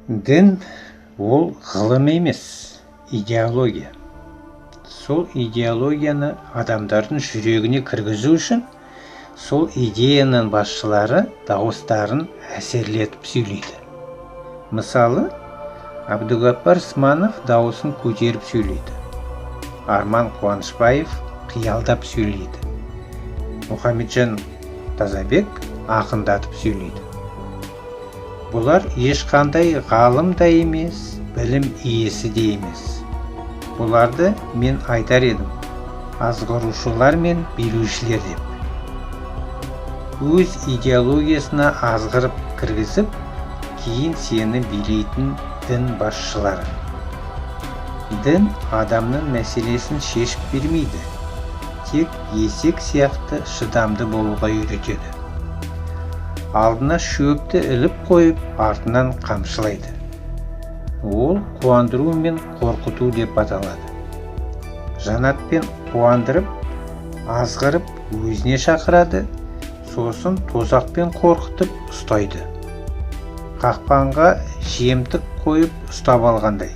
Дін ол ғылым емес, идеология. Сол идеологияны адамдардың жүрегіне кіргізу үшін сол идеяның басшылары дауыстарын әсерлетіп сөйлейді. Мысалы, Әбдіғаппар Сманов дауысын көтеріп сөйлейді. Арман Қуанышбаев қиялдап сөйлейді. Мұхамеджан Тазабек ақындатып сөйлейді. Бұлар ешқандай ғалым да емес, білім иесі де емес. Бұларды мен айтар едім, азғырушылар мен билеушілер деп. Өз идеологиясына азғырып кіргізіп, кейін сені билейтін дін басшылары. Дін адамның мәселесін шешіп бермейді, тек есек сияқты шыдамды болуға үйретеді. Алдына шөпті іліп қойып, артынан қамшылайды. Ол қуандыру мен қорқыту деп аталады. Жанатпен қуандырып, азғырып өзіне шақырады, сосын тозақпен қорқытып ұстайды. Қақпанға жемтік қойып ұстап алғандай.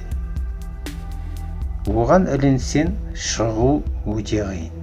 Оған ілінсең шығу өте қиын.